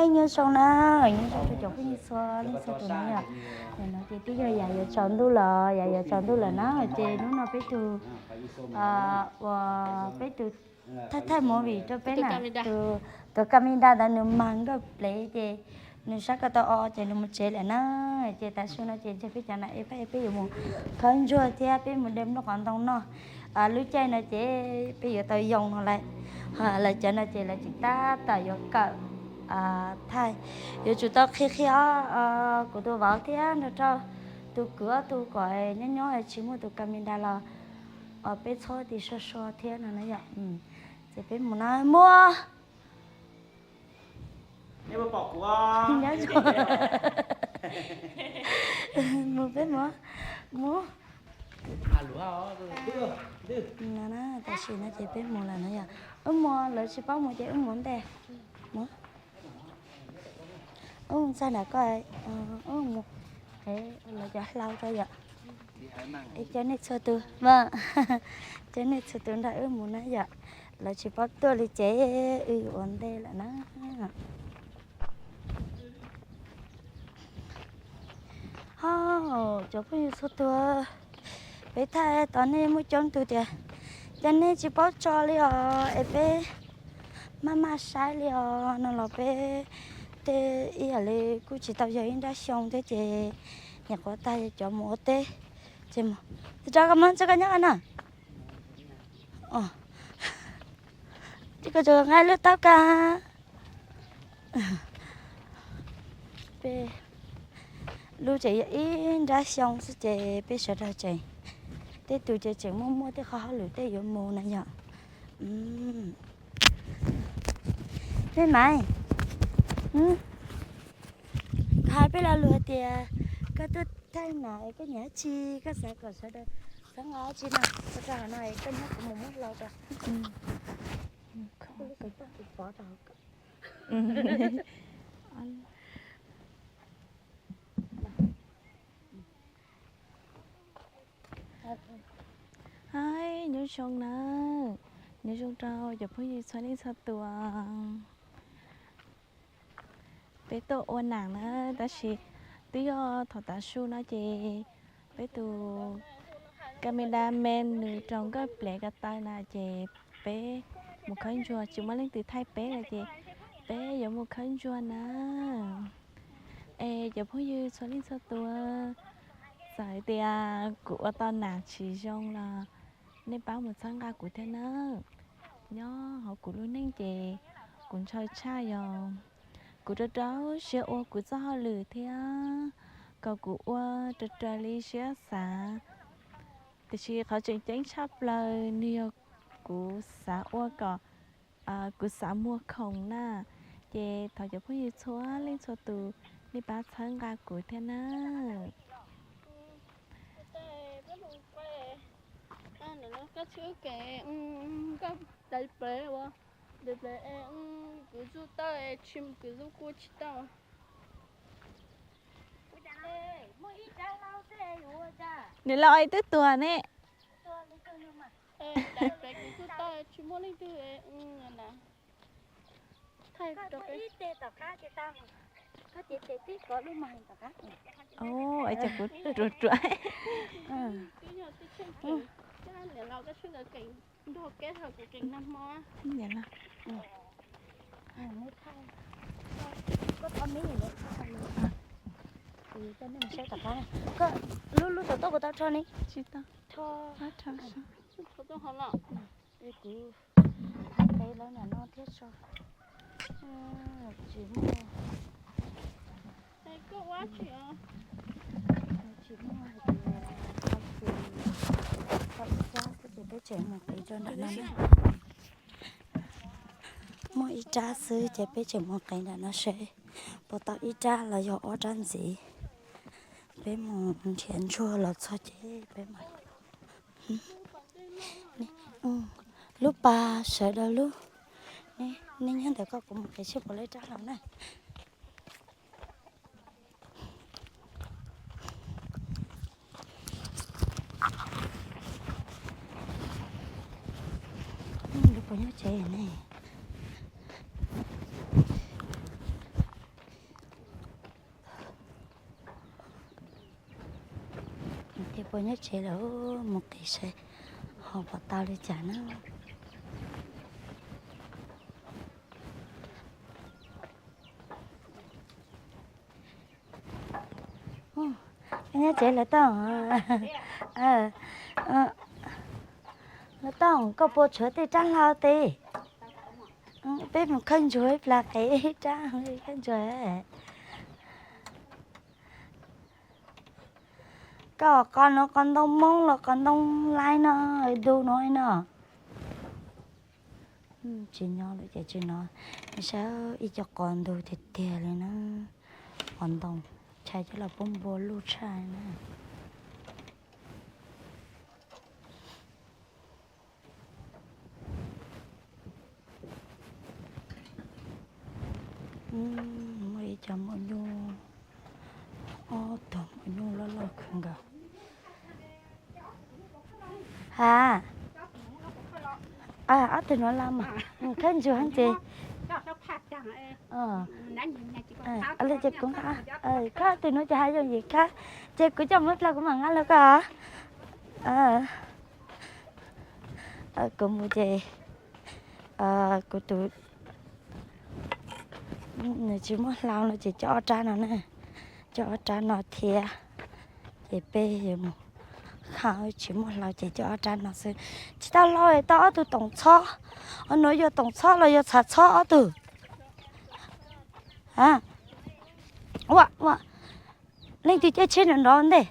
Nyob zoo na, nyob zoo rau cov phooj ywg txhua leej txhua tus na yom. Nim no ces twb yog yav yuav tsaus ntuj los, yav yuav tsaus ntuj lawm na, ces hnub no peb tus, uas peb tus thaij thaij movie rau peb na, tus, tus camera ntawd nws mag nkawj plev ces nws sab ko taw o ces nws mus tsev lawm na. Ces tav su no ces ntshe peb cov nam e peb yuav mus khawb ntsuag thiab peb mus de nplooj qos ntoo noj. Lub caij no ces peb yuav tau yoo no lawm. Lawv cov no ces lawv tseem tab tom yuav kawm thaij, yuav tsum tau qhia qhia kuv tus vauv thiab nrog rau tus kwv ob tug kom nyob nyob tsis muaj tus camera los peb txhob tis so so thiab no na yom. Ces peb mus na, muaj mus peb mus, mus. Tam sim no ces peb mus lawm na yom. Wb mus, lawv tsis paub mus ces wb mus ntej. Mus, wb mus txog nram ko, wb mus, lawv cov hlau rau yom. Es cov nej txhua tus, cov nej txhua tus nrog wb mus na yom. Lawv tsis paub tuaj li ces wb ua ntej lawm na. Ho, cov phooj ywg txhua tus, peb thaij tau nej muaj coob tus tias, cas nej tsis paub tso li os, es peb maj maj saib li os no los peb tej ib yam li kuj tsis tau yog ib nrab xyoo thiab ces nyuam qhuav tag cov mus ua teb. Ces mus, tus rau koj mus tso koj nyob no. Ces koj tso nqa lub taub ka. Peb lub tseem yog ib nrab xyoo xwb ces peb sawv daws tseem, tej tus ces tseem muaj muaj tej qhov hauj lwm tej yuav mus na yom. Peb Maiv, hais peb lo lus hais tias koj tuaj thaij no es koj nyiam dab tsi, koj xav kom sawv daws txhawb nqa dab tsi no, koj rau hauv no es koj nyob kuv mus muab hlau rau. Haib, nyob zoo na, nyob zoo rau cov phooj ywg txhua leej txhua tus. Peb tuaj ua nam na, tab sis twb yog thaum tav su no ces peb tus camera man nws raug nkawj plev ko taw na ces peb mus khawb ntsuag tsis muaj leej twg thaij peb lawm ces peb yuav mus khawb ntsuag na. Es cov phooj ywg txhua leej txhua tus, txawm tias kuv ua tau nam tsis zoo los nej pab mus txhawb nqa kuv thiab nawb. Nyob hauv kuv lub neej ces kuv ntshaw tshaj yog kuv rau rau siab ua kuv txoj hauj lwm thiab kom kuv ua raws raws li siab xav. Tiam sis qhov tseem ceeb tshaj plaws nws yog kuv xav ua kom, kuv xav muag khoom na. Ces thov cov phooj ywg txhua leej txhua tus nej pab txhawb nqa kuv thiab na. Koj tsis ua kev, koj dai plev ua, dai plev, kuv zuj tawj tsis, kuv zuj kua tsis tau. Nws los ib twb tuag ne. Dai plev kuv zuj tawj tsis muaj leej twg na. Ib teg tom qab ces tau, koj ces tes tib kov lub mag tom qab. Es cas kuv ruam ruam. Twb yog tib tseem kev, niam laus koj sawv daws kev nrog kev, kuv kev nag hmo. Niam laus, koj thaij, koj thaij me, kuv coj nej mus saib tom qab. Koj lub, lub tom toj kuv tau rho ne? Tsis tau. Rho, rho, rho. Kuv hais pem lawv nram no thiab tso. Tsis muaj, tsis muaj hais tias tau ib rab xwb ces peb tseem mus qiv rau nram no na. Muaj ib rab xwb ces peb tseem mus qiv nram no seb puas tau ib rab los yog ob rab ntxiv. Peb mus nrhiav ntsuag los txog ces peb mam, lub pas sawv daws lub, nej nyob ntawm ko kuv mus qiv seb puas tau ib rab los na. Lub puas nyob tsev ne? Puas nyob tsev lawm, mus qiv saib ho puas tau li cas na. Nyob tsev lawv tau, lawv tau, koj puas tshuav tej rab hlau tes? Peb mus khawb ntsuag ib plag qiv rab khawb ntsuag. Koj qos no qos ntoo Hmoob los qos ntoo Laib no, du no no. Tsis nyob lawm ces tsis nyob, saib ib co qos ntug tiag tiag li na. Qos ntoo, ntshai coj los pub npua luj tshaj na. Muaj ib co maum nyuj, ob tug maum nyuj loj loj kawg nkaus. Ha, ob tug nuav los mas, khawb ntsuag ces, kuv, khawb ob tug nuav ces hais zoo yim khawb, ces kuv coj mus ib plag kuv mam nqa los koj. Kuv mus ces kuv tus, nws tsis muaj hlau no ces coj ob rab no na, coj ob rab no thiab, ces peb yuav mus, tsis muaj hlau ces coj ob rab no xwb. Tsis tau hlau, tau ob tug toom txhob, nuav yog toom txhob los yog txhav txhob ob tug. Ua, ua, leej twg caij tsheb nrov nrov ntej?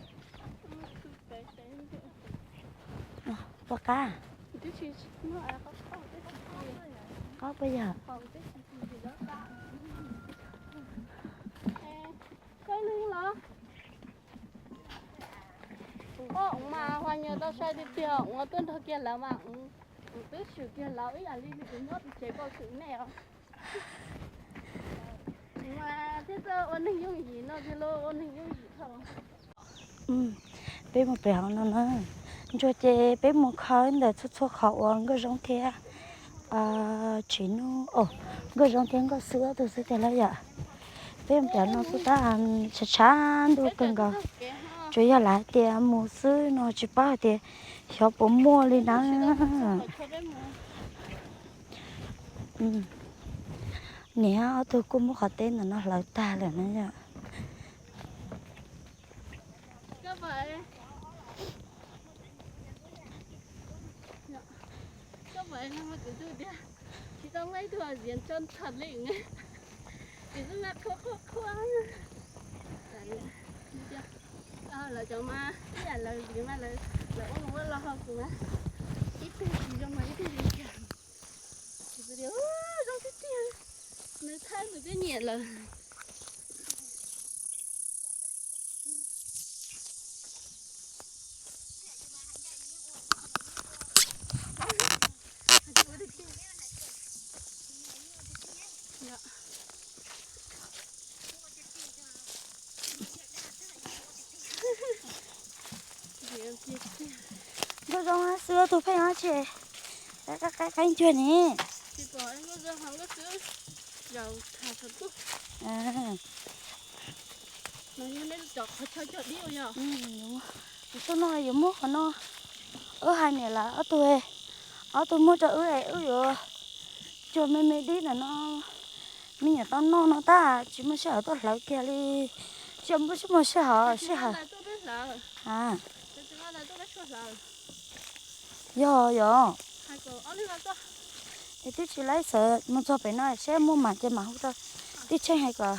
Puas qab? Qab puas yog? Mas Huas Nyuas tau sai tiag tiag, Huas tuaj nrog kiag lawv mas, twb swm kiag lawv ib yam li kuv nyob tus tsev kaum swm nej os. Thiab txawj ua neeg yooj yim no tiag lauj, ua neeg yooj yim dhau. Peb mus pem hauv no na, ntsuag ces peb mus kho ntawm txhua txhua qhov uas Nkauj Zoo thiab Tsim Nuj, Nkauj Zoo thiab Nkauj Xwb ob tug xwb tiag lauj yom. Peb mus pem no xwb tab tshav tshav ntuj kawg nkaus, tsuas yog lawv hais tias mus xwb no tsis paub hais tias xyov puas muaj li na. Niam ob tug kuj muab qhov teb ntawm no hlawv tag lawm na yom. Lawv cov mas ib yam lawv li mas lawv ua mus ua los ho kuv mas ib tug tsis zoo mas ib tug zoo kawg. Zoo tiag tiag, nws thaij mus twb nyiam lawm. Nkauj Zoo xwb tus pheej ob tsi, qaib qaib ncuag ne. Kuv tuaj no yuav muab qhov no, wb hais niam lawv ob tug, ob tug muab rau wb es wb yuav cuag me me dib ntawm no. Me nyuam tau noj no tab tsis muaj sij hawm tuaj hlawv kiag li. Tsis muaj sij hawm, sij hawm. Yog yog. Es twb tsis laib xav mus txog pem no seb muaj mas ces mam hu rau tij Tsheej hais kom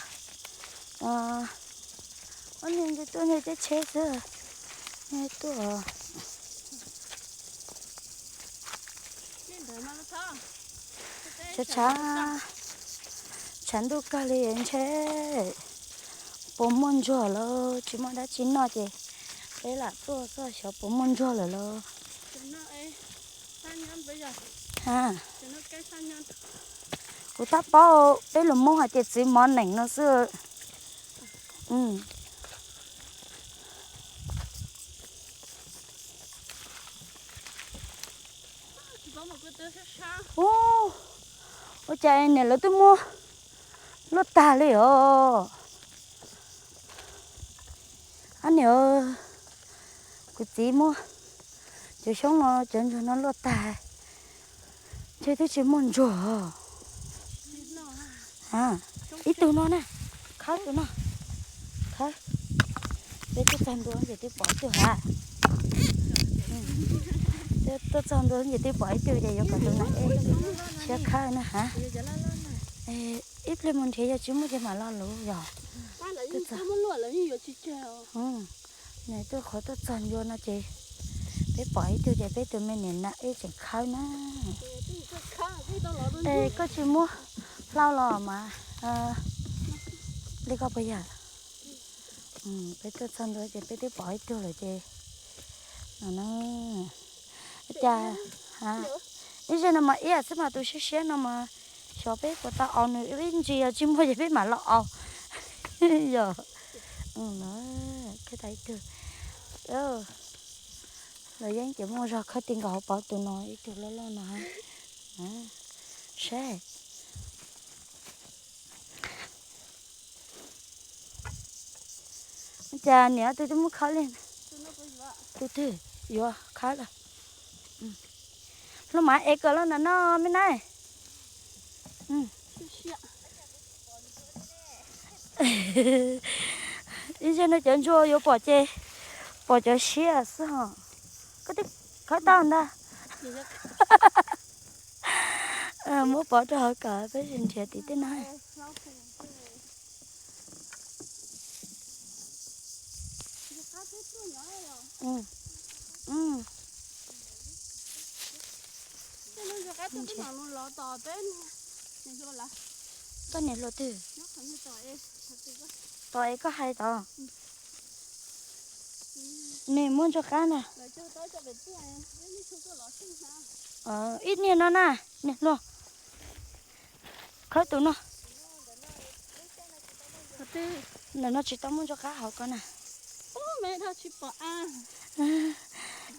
ob niag nce tuaj nce teb tsheb xwb, tuaj. Tshav tshav, tshav ntuj kawg li ntshe puas muaj ntsuag lawm, tsis muaj dab tsi noj ces peb lam tuaj xyov puas muaj ntsuag lawm lauj. Kuv tab paub peb lus Hmoob hais tias txiv mov neem no xwb. Ua cas niam lawv twb muab luaj tag li os. Ab niam, kuv Txiv muab cov xyoob no, cov ntsuag no luaj tag, ntshe twb tsis muaj ntsuag. Ib tug no na, khawb tus no, khawb. Peb tuaj txog ntua ces twb pom ib tug hav. Tuaj txog ntua ces twb pom ib tug ces yuav kom tus no es siab khawb na hav. Ib pliag mus nrhiav yog tsis muaj ces mam lo luv yog. Nws tuaj qhov tuaj txog ncua no ces peb pom ib tug ces peb tus me niam na ib tseem khawb na. Es koj tsis muab hlau los mas li koj puas yog? Peb tuaj txog ntua ces peb twb pom ib tug lawm ces no na. Cas ib zej no mas iab xwb mas tus siab siab no mas xyov peb puas tau aus nws, ib ntsis yog tsis muaj ces peb mam los aus. Yog, khawb tau ib tug. Los yeej ces muaj zog khawb ti nkaus hauv paus tus no ib tug loj loj no. Saib. Cas niam tus twb muab khawb li. Tus twg yuav khawb lawm. Hluas Mav es kom los nram no me na. Ib zej no cov ntsuag yuav pom ces pom cov siab xwb hos. Koj twb khawb tau ntag. Muab pov rau hauv kom peb nrhiav tim tej no. Koj niam hluas twg? Tom es koj hais tod. Nws muab ntsuag qab ntag. Ib niag no na, niag hluas. Khawb tus no. Ntawm no tsis tau muaj ntsuag qab hauv ko na.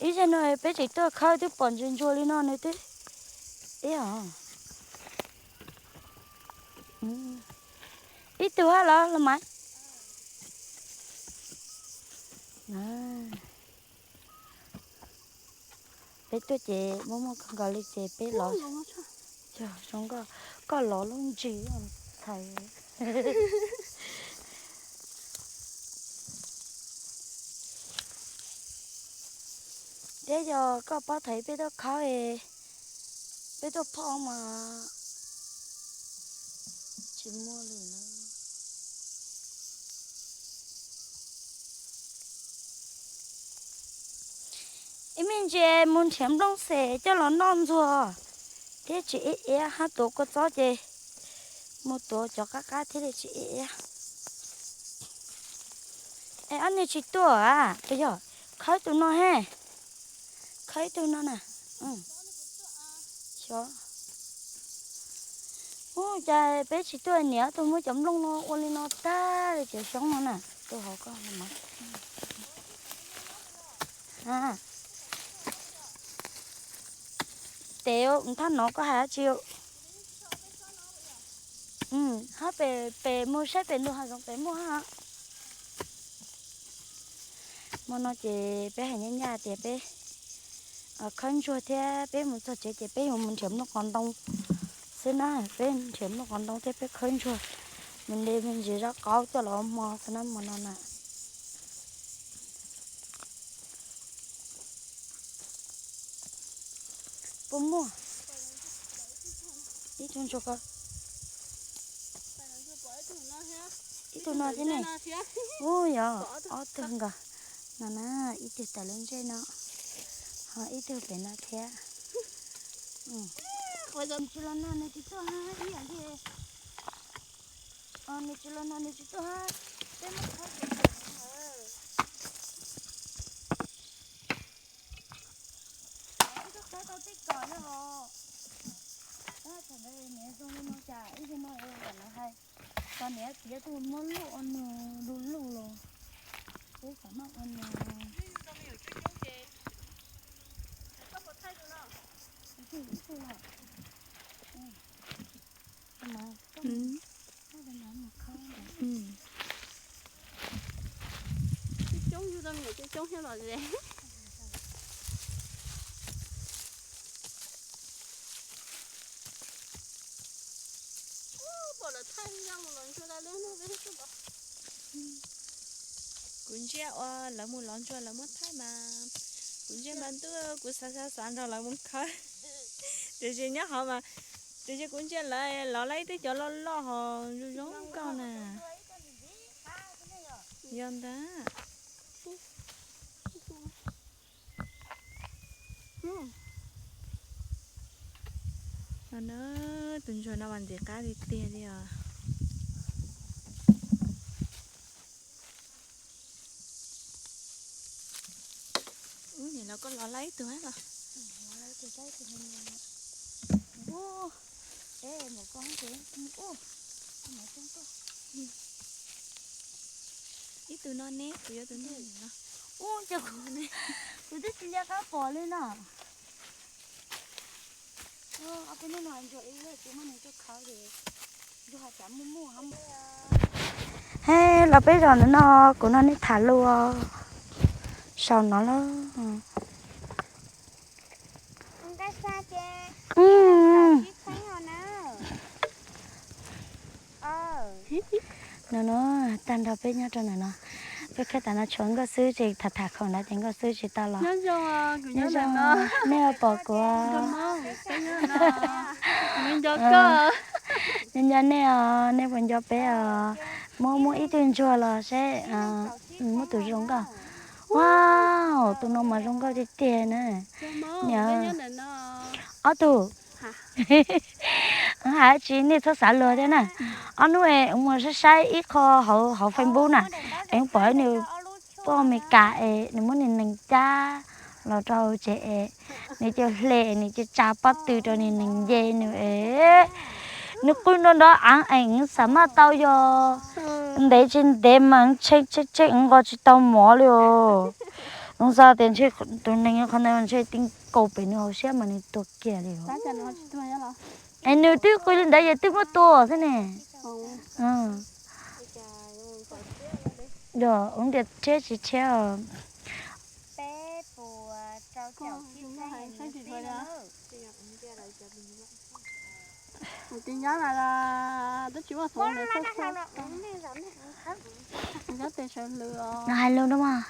Ib zej no peb tseem tuaj khawb twb pom ntsuag ntsuag li no nws twb ib os. Ib tug hab los los mas. Peb tuaj ces muaj muaj kawg nkaus li ces peb los. Zoo nkauj, koj los lub ntsis txhais. Thiab yog koj paub thaum peb tuaj khawb, peb tuaj phoj mas tsis muaj li na. Ib me ntsis mus nrhiav nplooj xwb coj los noj ntxuag thiab tsis iab iab, hab tuav kua txob ces mus tuav cov qab qab thiaj li tsis iab iab. Es ob niag tsis tuaj a? Puas yog? Khawb tus no he. Khawb ib tug no na. Xyov. Ub, cas peb tsis tuaj, niam ob tug muab cov nplooj no ua li no tag li cov xyoob no na. Tus hauv ko. Tes thaj no koj hais dab tsi? Hab pem, pem mus saib pem ntug hav zoov pem muaj hab. Hmo no ces peb hais nyab nyab tias peb khawb ntsuag thiab peb mus txog tsev ces peb yuav mus nrhiav nplooj qos ntoo xwb na. Peb nrhiav nplooj qos ntoo thiab peb khawb ntsuag, mus nte me ntsis zaub qaub coj los ua hmo xwb na hmo no na. Puas muaj ib tug ntsuag ko? Ib tug no thiab ne. Ub, yog ob tug nkaus no na, ib tug tawm lub ntsej no, ho ib tug pem no thiab. Nws tsis los no nws tsis tuaj hab ib yam li. Nws tsis los no nws tsis tuaj hab, peb muab khawb ces peb tuaj khawb tau tej kom yog os. Thaum ntawd niam zoo li no cas ib zaug no lawv hais, tau niam txiv tuaj muab luj ua nws du lug los, peb xav noj ua nws. Coob yug tau me nyuam coob coob thiab los ze. Kuv ntsia ua lawv mus lov ntsuag lawv muab thaij mas, kuv ntsia mas ntuj kuv xav xav xav nrog lawv mus khawb. Tiam sis nyob hov mas, tiam sis kuv ntsia lawv lov lawv ib tug cov loj loj ho zoo zoo nkauj na. Yog ntag. No na, tus ntsuag no mas ntxim qab tiag tiag li os. Ub, niam laus koj lov lawv ib tug los? Ib tug no ne, kuv yuav tus no. Ub, kuv twb tsis nco qab pom li no. He, los peb zos ntawm no, kuv nrog nej tham lus sau no lauj. No no, tag nrho peb nyob rau ntawm no, peb khawb tas no tshuav Nkauj Xwb tseem tham tham khoom ntawd ces Nkauj Xwb tsis tau los. Nyob zoo, nej pom kuv, nyob nyob nej os, nej puas nco peb os? Muab muab ib tug ntsuag los seb muab tus zoo nkauj. Wow, tus no mas zoo nkauj tiag tiag na. Niam, ob tug. Hais tsis nej txhob xav luag thiab na. Ob hnub es mus saib saib ib qho hauv hauv Facebook na, es pom nws tuaj Amelikas es nws muab nws nees cab los rau hauv tsev es nws cia hle nws cia tsa pob tw rau nws nees nce nws es nws qw nrov nrov av es xam maj tau yog ntev tsis ntev mas tshee tshee tshee nqos tsis tau mov li os. Nws xav tias ntshe tus nees qhov ntawd ntshe ti nkaus pem nws hauv siab mas nws tuag kiag li os. Es nws twb qw li ntawd yog twb muab tua xwb ne. Yog ua ntias rhiab tsis rhiab os. No hais lus no mas.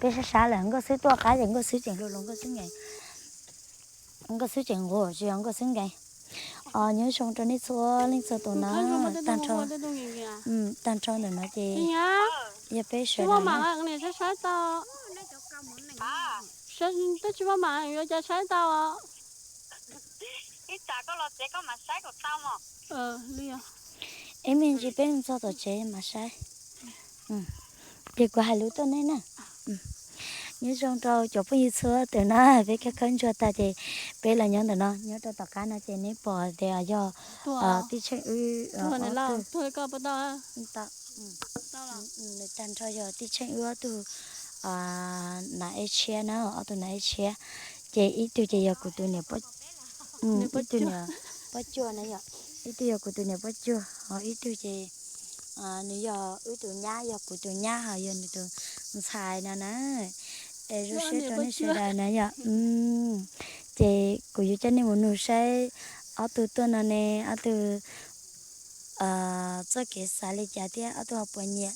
Peb sab sab lawm Nkauj Xwb tuaj qab ces Nkauj Xwb tseem hluas hluas Nkauj Xwb nkees. Nkauj Xwb tseem nquag tsis yog Nkauj Xwb nkees. Nyob zoo rau nej txhua leej txhua tus na, tag nrho, tag nrho ntawm no ces yog peb sawv daws na. Ib me ntsis peb mus txog tom tsev mas saib. Ces kuv hais lus tuaj nej na. Nyob zoo rau cov phooj ywg txhua tus na, peb khawb khawb ntsuag tag ces peb los nyob ntawm no, nyob rau tom qab no ces neb pom tias yog tij tsheej wb ob tug. Tag nrho yog tij tsheej wb ob tug nas ej tshiab na, ob tug nas ej tshiab. Ces ib tug ces yog kuv tus niam, ib tug niam poj cuag na yom, ib tug yog kuv tus niam poj cuag, ho ib tug ces nws yog wb tus nyab, yog kuv tus nyab, ho yog nws tus ntxhais no na. Es zoo siab rau nej sawv daws na yom. Ces kuv yuav coj nej mus nug saib ob tug tuaj no ne, ob tug txoj kev xav li cas thiab ob tug ho puas nyiam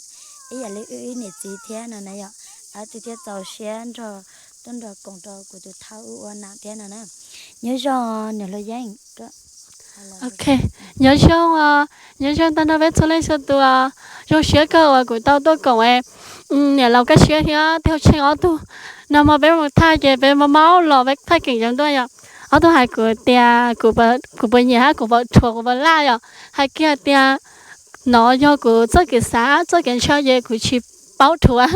ib yam li wb ib niam txiv thiab no na yom. Ob tug thiaj txaus siab nrog, tuaj nrog koom rau kuv tus thawj wb ua nam thiab no na. Nyob zoo niam hluas Yeeb. Ok, nyob zoo, nyob zoo tag nrho peb txhua leej txhua tus. Zoo siab kawg uas kuv tau tuaj koom niam laus Kaj Siab thiab tij Hauj Tsheej ob tug. Nag hmo peb mus thaij ces peb maub maub los peb thaij keem zoo tuaj yom. Ob tug hais kuv tias kuv puas nyiam hab kuv puas dhuav kuv puas laj yom. Hais kiag tias no yog kuv txoj kev xav txoj kev ntshaw ces kuv tsis paub dhuav.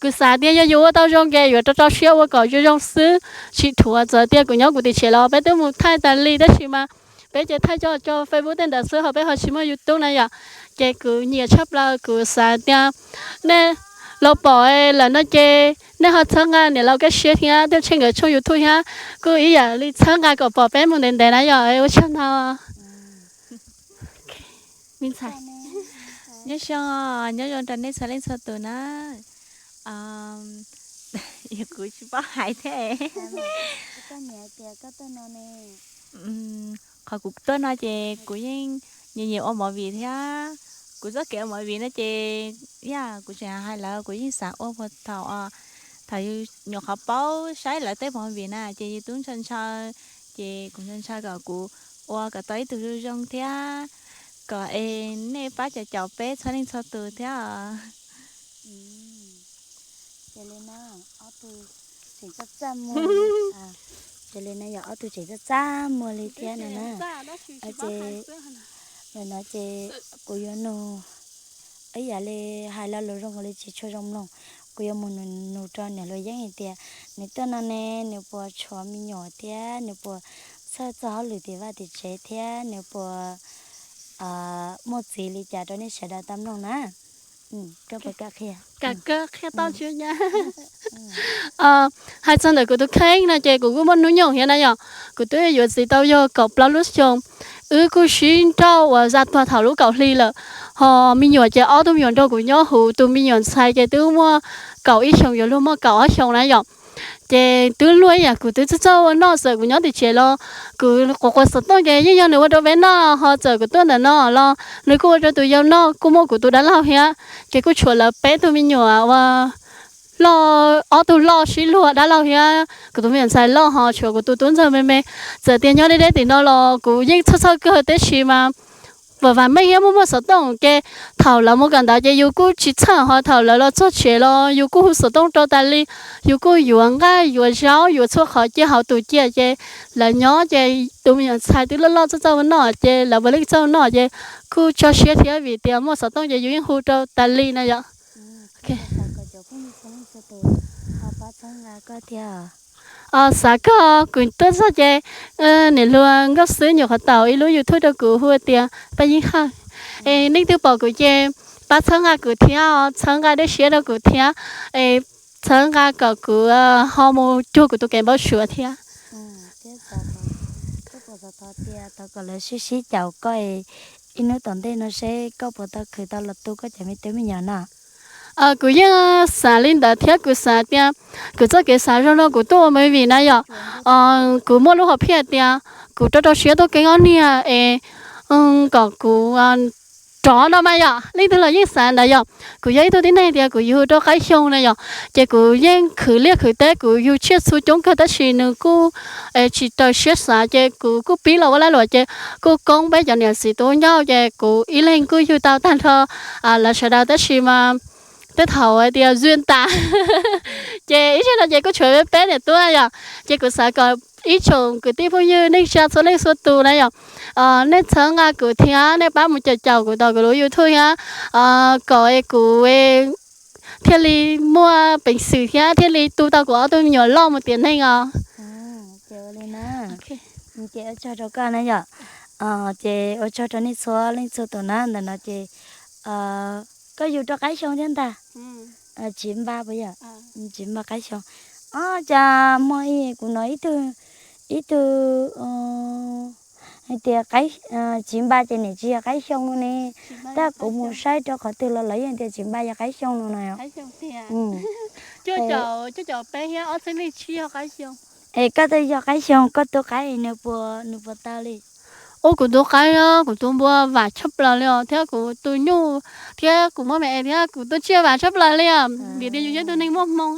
Kuv xav tias yog yus ua tau zoo ces yuav rau rau siab ua kom zoo zoo xwb, tsis dhuav. Txawm tias kuv nyob kuv tim tsev los peb twb mus thaij tas li tab sis mas peb ces thaij coj cov Facebook tej ntawd xwb ho peb ho tsis muaj YouTube na yom. Ces kuv nyiam tshaj plaws kuv xav tias nej los pom lawm no ces nej ho txhawb nqa niam laus Kaj Siab thiab tij Hauj Tsheej nkawd tshooj YouTube thiab kuj ib yam li txhawb nqa kom pom peb mus ntev ntev na yom. Ua tsaug ntau. Me ntxhais, nyob zoo, nyob zoo rau nej txhua leej txhua tus na. Yog kuv tsis paub hais thiab. Qhov kuv tuaj no ces kuv yeej nyiam nyiam ua movie thiab. Kuv txoj kev ua movie no ces yog kuv tseem hais lawv kuv yeej xav ua puag thaum, thaum yus nyuam qhuav paub saib lawv tej movie na ces yus twb ntshaw ntshaw, ces kuv ntshaw ntshaw kom kuv ua kom tau ib tug zoo zoo thiab kom es nej pab caum caum peb txhua leej txhua tus thiab os. Ces li no, ob tug tseem txaj txaj muag li, ces li no yog ob tug tseem txaj txaj muag li thiab no na. Ces nim no ces kuv yuav nug ib yam li hais lo lus zoo li tsis tshua zoo mloog, kuv yuav mus nug rau niam hluas Yeeb hais tias nws tuaj no ne, nws puas tshuav me nyuam thiab nws puas txhawj txog hauj lwm tim vaj tim tsev thiab nws puas muaj txiv li cas rau nej sawv daws tau mloog na. Koj puas kam qhia? Kam kawg, qhia tau tsis nya. Hais txog ntawm kuv tus kheej no ces kuv kuj muaj hnub nyoog thiab na yom. Kuv twb yuav txiv tau yog kaum plaub lub xyoo. Wb kuj sib nrauj uas zaj tuag thaum lub kaum hli lawm. Ho me nyuam ces ob tug me nyuam nrog kuv nyob, huv tus me nyuam ntxhais ces twb muaj kaum ib xyoos yuav luag muaj kaum ob xyoos na yom. Ces twb luag ib yam kuv twb txawj txawj ua noj, txawm kuv nyob tim tsev los kuv quas quas xov tooj ces yeej yog nws ua rau peb noj, ho txawm kuv tuaj ntawm no los nws kuj ua rau tus yau noj, kuj muaj kuv tus dab laug thiab. Ces kuj tshuav lawv peb tug me nyuam uas loj, ob tug loj sib luag dab laug thiab kuv tus me nyuam ntxhais loj, ho tshuav kuv tus tub ntxawg me me. Txawm tias nyob deb deb tim no los kuv yeej txhawj txhawj kawg tab sis mas vam vam meej thiab muaj muaj xov tooj ces thaum lawv mus kawm ntawv ces yus kuj tsis txhawj, ho thaum lawv los txog tsev los yus kuj hu xov tooj rau tas li. Yus kuj yuav nqaij yuav zaub yuav txhua qhov cia hauv tus cia ces lawv nyob ces tus me nyuam ntxhais twb loj loj txawj txawj ua noj ces lawv puav leej txawj ua noj ces kuj tso siab thiab vim tias muaj xov tooj ces yus yeej hu rau tas li na yom. Xav koj, kuv tuaj txog ces niam hluas Nkauj Xwb nyuam qhuav tau ib lub YouTube rau kuv hu tias Paj Yeej Hawj. Es leej twg pom kuv ces pab txhawb nqa kuv thiab, txhawb nqa dej siab rau kuv thiab, es txhawb nqa kom kuv ho mus cuag kuv tus kev npau suav thiab. Thov kom lawv sib sib caum koj ib hnub tom ntej no seb koj puas tau khwv tau los tu koj cov me tub me nyuam no. Kuv yeej xav li ntawd thiab kuv xav tias kuv txoj kev xav zoo no kuv tuaj ua movie na yom, kuv muaj lub hom phiaj tias kuv rau rau siab tuaj keeb ob niag es kom kuv rov no mas yom, leej twg los yeej xav ntawd yom. Kuv yog ib tug tib neeg tias kuv yug rau qaib xyoo na yom, ces kuv yeej khwv liaj khwv teb kuv yug tsiaj txhu coob kawg tab sis nws kuj tsis raws siab xav ces kuv kuj pib los ua lag luam ces kuj koob peb cov niam txiv tub ncauj ces kuv ib leeg kuj yug tau tag nrho lawv sawv daws tab sis mas tej thaum hais tias zuj tas ces ib zaug no ces kuj tshuav peb niam tub yom. Ces kuv xav kom ib tsoom kwv tij phooj ywg neej tsa txhua leej txhua tus na yom, nej txhawb nqa kuv thiab nej pab mus caum caum kuv tom kuv lub YouTube thiab kom kuv thiaj li muaj peev xwm thiab thiaj li tu tau kuv ob tug me nyuam loj mus tiav neeg os. Ces ua tsaug rau koj na yom. Ces ua tsaug rau nej txhua leej txhua tus na. Ntawm no ces koj yug rau qaib xyoo thiab ntag. Tsiv npa puas yog? Tsiv npa qaib xyoo. Ob, cas muaj ib, kuv hnov ib tug, ib tug hais tias tsiv npa ces nim tsis yog qaib xyoo ne. Tab kuv mus saib rau qhov twg los lawv yeej tias tsiv npa yog qaib xyoo no na. Es koj twb yog qaib xyoo, koj tus qaib nws puas, nws puas tau li? Ua kuv tus qaib, kuv tus npua vam tshaj plaws li os, thiab kuv tus nyuj, thiab kuv muaj me es thiab kuv tus tsiaj vam tshaj plaws li os, vim tias yus yog tus neeg muaj hmoo.